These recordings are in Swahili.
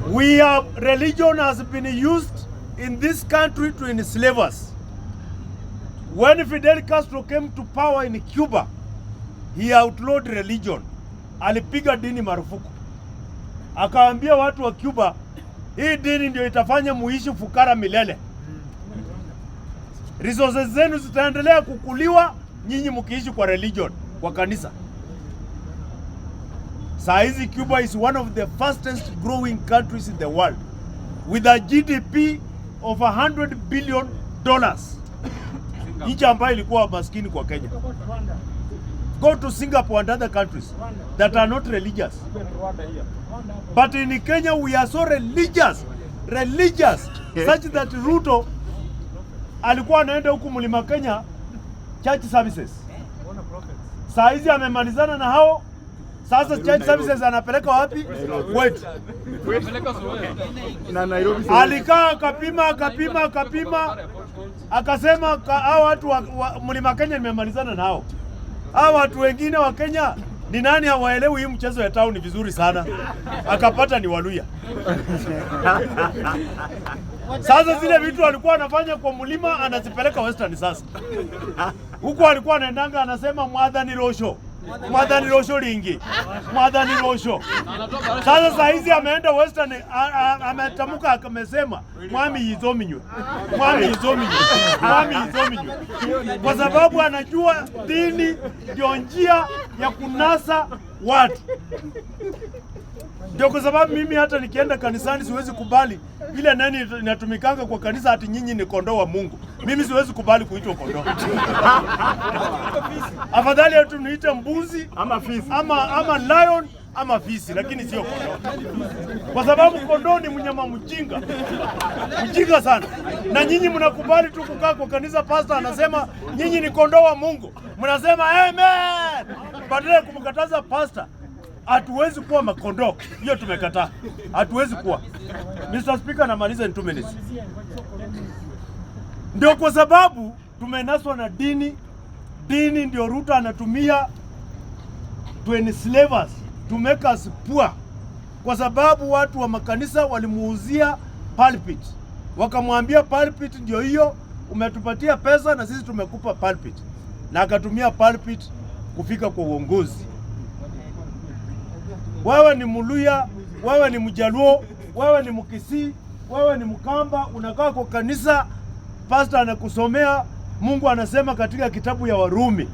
We have religion has been used in this country to enslave us. When Fidel Castro came to power in Cuba, he outlawed religion. Alipiga dini marufuku, akaambia watu wa Cuba, hii dini ndio itafanya muishi fukara milele, resources zenu zitaendelea kukuliwa nyinyi mkiishi kwa religion, kwa kanisa. Saa hizi Cuba is one of the fastest growing countries in the world with a GDP of $100 billion. Nchi ambayo ilikuwa maskini kwa Kenya. Go to Singapore and other countries that are not religious. But in Kenya we are so religious, religious such that Ruto alikuwa anaenda huku Mlima Kenya church services. Saa hizi amemalizana na hao. Sasa church services anapeleka wapi? Kwetu. Na Nairobi. Alikaa akapima akapima akapima akasema hao watu wa Mlima Kenya nimemalizana nao. Hao watu wengine wa Kenya ni nani hawaelewi hii mchezo ya town vizuri sana. Akapata ni Waluya. Sasa zile vitu alikuwa anafanya kwa mlima anazipeleka Western sasa. Huko alikuwa anaendanga anasema mwadhani rosho. Mwadhani rosho lingi. Mwadhani rosho. Sasa saa hizi ameenda Western, ametamka amesema mwami yizominywe. Mwami yizominywe. Mwami yizominywe. Kwa sababu anajua dini ndio njia ya kunasa watu. Ndio kwa sababu mimi hata nikienda kanisani siwezi kubali ile nani inatumikanga kwa kanisa ati nyinyi ni kondoo wa Mungu. Mimi siwezi kubali kuitwa kondoo. Afadhali atu niite mbuzi ama fisi. ama lion ama fisi, lakini sio kondoo, kwa sababu kondoo ni mnyama mjinga, mjinga sana. Na nyinyi mnakubali tu kukaa kwa kanisa, pastor anasema nyinyi ni kondoo wa Mungu, mnasema amen, badala ya kumkataza pastor. Hatuwezi kuwa makondoo, hiyo tumekataa, hatuwezi kuwa. Mr. Speaker, namaliza in 2 minutes. Ndio kwa sababu tumenaswa na dini. Dini ndio Ruto anatumia to enslave us, to make us poor, kwa sababu watu wa makanisa walimuuzia pulpit, wakamwambia pulpit ndio hiyo, umetupatia pesa na sisi tumekupa pulpit, na akatumia pulpit kufika kwa uongozi. Wewe ni Mluya, wewe ni Mjaluo, wewe ni Mkisii, wewe ni Mkamba, unakaa kwa kanisa, pastor anakusomea. Mungu anasema katika kitabu ya Warumi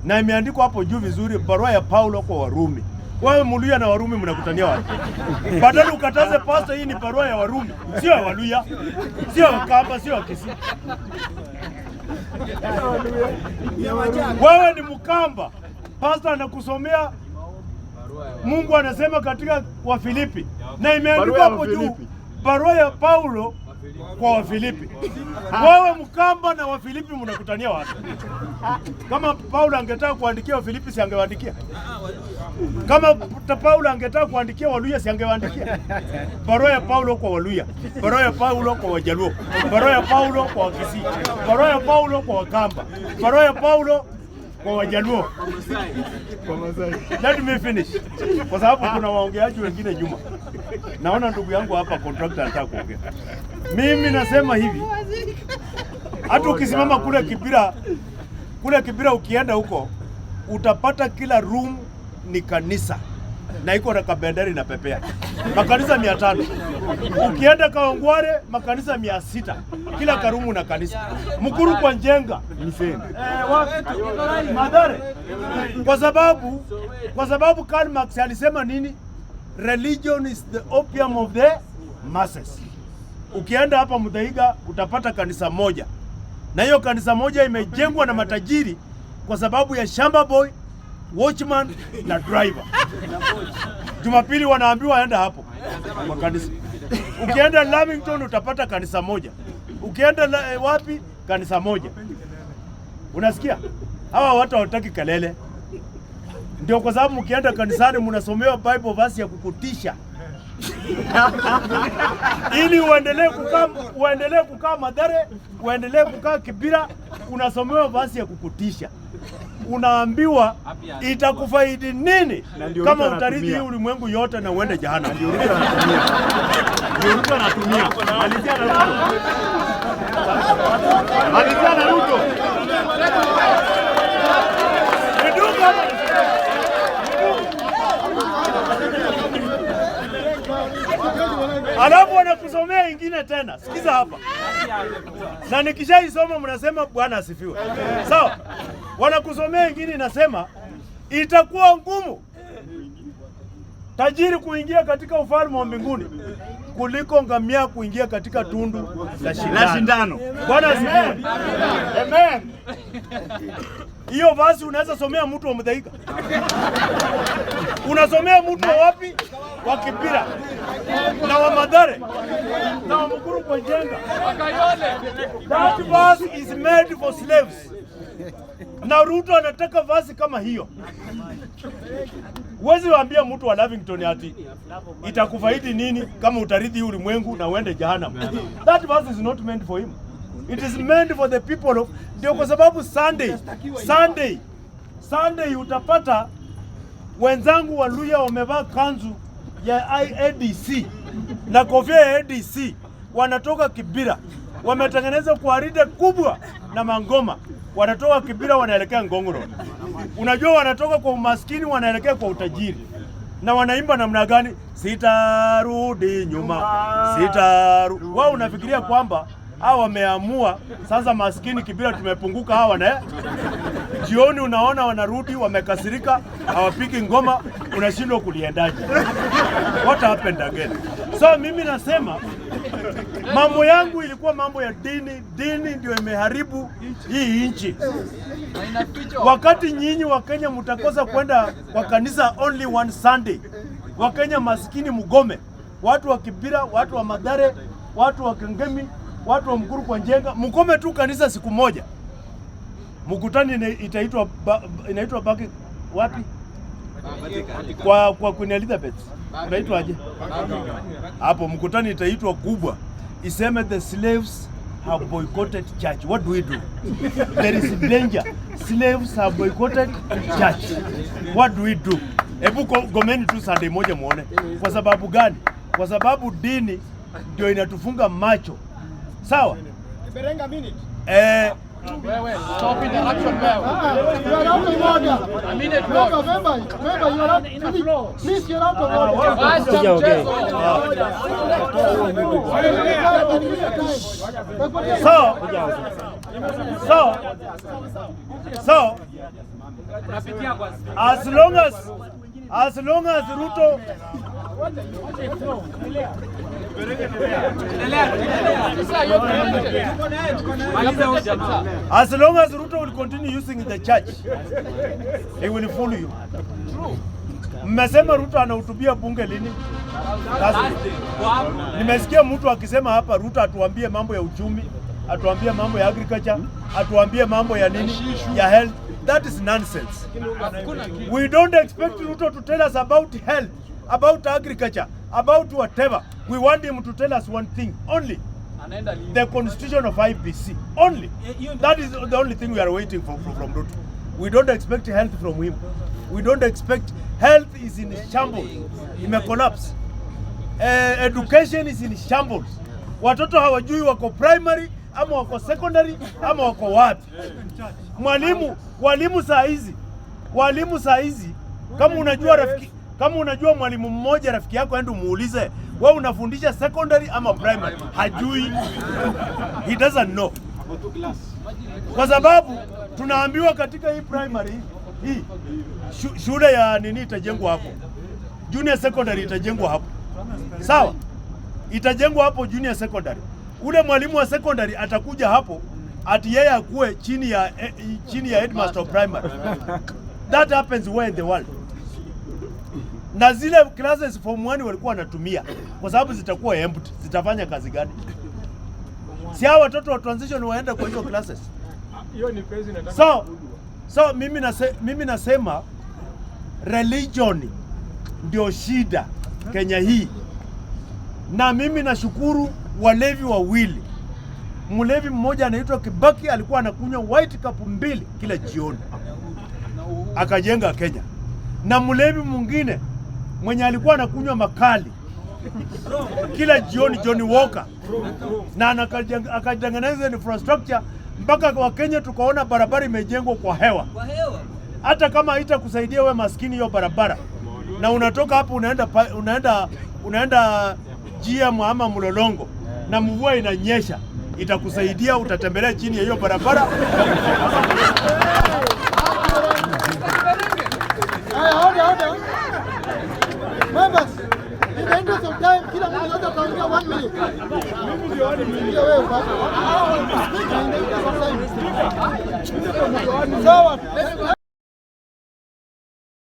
na imeandikwa hapo juu vizuri, barua ya Paulo kwa Warumi. Wewe Mluya na Warumi mnakutania wapi? Badala ukataze pastor, hii ni barua ya Warumi, sio ya Waluya, sio ya Wakamba, sio ya Kisii. Wewe ni Mkamba, pastor anakusomea Mungu anasema katika Wafilipi na imeandikwa Barua ya hapo juu, Wafilipi. Barua ya Paulo kwa Wafilipi. Wewe Mkamba na Wafilipi mnakutania wapi? Kama Paulo angetaka kuandikia Wafilipi si angewaandikia? Kama Paulo angetaka kuandikia Waluya si angewaandikia? Barua ya Paulo kwa Waluya, barua ya Paulo kwa Wajaluo, barua ya Paulo kwa Wakisii, barua ya Paulo kwa Wakamba, barua ya Paulo kwa Wajaluo. Kwa Masai. Let me finish, kwa sababu kuna waongeaji wengine nyuma. Naona ndugu yangu hapa contractor anataka kuongea. Mimi nasema hivi, hata ukisimama kule Kibira, kule Kibira ukienda huko utapata kila room ni kanisa na iko na kabendera inapepea, makanisa 500. Ukienda Kawangware makanisa 600, kila karumu na kanisa. Mukuru kwa Njenga. Insane. Wapi? Mathare. Kwa sababu Karl Marx alisema nini? Religion is the opium of the masses. Ukienda hapa Muthaiga utapata kanisa moja, na hiyo kanisa moja imejengwa na matajiri kwa sababu ya shamba boy, watchman na driver. Jumapili wanaambiwa enda hapo kwa kanisa. Ukienda Lamington utapata kanisa moja, ukienda wapi kanisa moja. Unasikia? Hawa watu hawataki kelele. Ndio kwa sababu mkienda kanisani mnasomewa Bible verse ya kukutisha ili uendelee kukaa Mathare, uendelee kukaa Kibira, unasomewa verse ya kukutisha. Unaambiwa itakufaidi nini Na ndio kama Ruto utarithi hii anatumia. Ulimwengu yote na uende jehanamu? Ndio Ruto anatumia. Ndio Ruto anatumia. Malizia na Ruto. Malizia na Ruto. Nidunge hapa. Alafu wanakusomea ingine tena. Sikiza hapa, na nikishaisoma mnasema Bwana asifiwe. Sawa? Wanakusomea ingine inasema itakuwa ngumu tajiri kuingia katika ufalme wa mbinguni kuliko ngamia kuingia katika tundu la La shindano. shindano. Bwana asifiwe. Amen. Hiyo verse unaweza somea mtu wa Muthaiga, unasomea mtu wa wapi? Wa Kibira na wa Mathare na wa Mukuru kwa Njenga. That verse is made for slaves. Na Ruto anataka verse kama hiyo. Huwezi waambia mtu wa Lavington ati itakufaidi nini kama utarithi ulimwengu na uende jehanamu. That verse is not meant for him. It is meant for the people of. Ndio kwa sababu Sunday utapata wenzangu wa Luhya wamevaa kanzu ya IADC na kofia ya ADC, wanatoka Kibira, wametengeneza gwaride kubwa na mangoma, wanatoka Kibira wanaelekea Ngong Road. Unajua wanatoka kwa umaskini wanaelekea kwa utajiri, na wanaimba namna gani? Sitarudi nyuma, sitaru. Wao unafikiria kwamba hao wameamua sasa, maskini Kibira tumepunguka, hawa na jioni unaona wanarudi wamekasirika, hawapigi ngoma, unashindwa kuliendaje? What happened again? So mimi nasema mambo yangu ilikuwa mambo ya dini. Dini ndio imeharibu hii nchi. Wakati nyinyi Wakenya mtakosa kwenda kwa kanisa only one Sunday, Wakenya maskini mgome, watu wa Kibira, watu wa Mathare, watu wa Kangemi, watu wa Mukuru kwa Njenga, mgome tu kanisa siku moja, mkutani inaitwa baki wapi? Kwa Queen Elizabeth unaitwaje hapo? Mkutani itaitwa kubwa, iseme the slaves have boycotted church. What do we do? There is danger. Slaves have boycotted church. What do we do? Hebu gomeni tu Sunday moja muone. Kwa sababu gani? Kwa sababu dini ndio inatufunga macho. Sawa? Berenga minute. Wewe, stop interruption wewe. Ah, you are out of order. A minute Member, more. member, member, you are out. Please, you are out of order. Wacha mchezo. So as long as Ruto Sasa you're protected. You're protected, sir. As long as Ruto will continue using the church, he will fool you. Mmesema Ruto anahutubia bunge lini? Thursday. Nimesikia mtu akisema hapa Ruto atuambie mambo ya uchumi, atuambie mambo ya agriculture, atuambie mambo ya nini, ya health. That is nonsense. Hakuna kitu. We don't expect Ruto to tell us about health, about agriculture, about whatever. We want him to tell us one thing only. Anaenda lini? The constitution of IEBC only. That is the only thing we are waiting for from Ruto. We don't expect health from him. We don't expect. Health is in shambles. Ime collapse. Education is in shambles. Watoto hawajui wako primary ama wako secondary ama wako wapi. Walimu saa hizi kama unajua mwalimu mmoja rafiki yako, ende umuulize, wewe unafundisha secondary ama primary? Hajui, he doesn't know, kwa sababu tunaambiwa katika hii primary hii shule ya nini itajengwa hapo, junior secondary itajengwa hapo, sawa? Itajengwa hapo junior secondary. Ule mwalimu wa secondary atakuja hapo ati yeye akuwe chini ya headmaster of primary. That happens where in the world? Na zile classes form 1 walikuwa wanatumia kwa sababu zitakuwa empty, zitafanya kazi gani? Si hao watoto wa transition waende kwa hizo classes? Hiyo ni pesa inataka So mimi nasema religion ndio shida Kenya hii, na mimi nashukuru walevi wawili. Mlevi mmoja anaitwa Kibaki alikuwa anakunywa white cup mbili kila jioni. akajenga Kenya, na mlevi mwingine mwenye alikuwa anakunywa makali kila jioni, Johnny Walker, na akatengeneza infrastructure mpaka Wakenya tukaona barabara imejengwa kwa hewa. Hata kama haitakusaidia we maskini hiyo barabara, na unatoka hapo unaenda unaenda GM ama Mlolongo na mvua inanyesha, itakusaidia, utatembelea chini ya hiyo barabara. Haya, order, order. Members, in the interest of time, kila mtu sasa ataongea one minute. Ndio wewe basi. Speaker, in the interest of time. Sawa.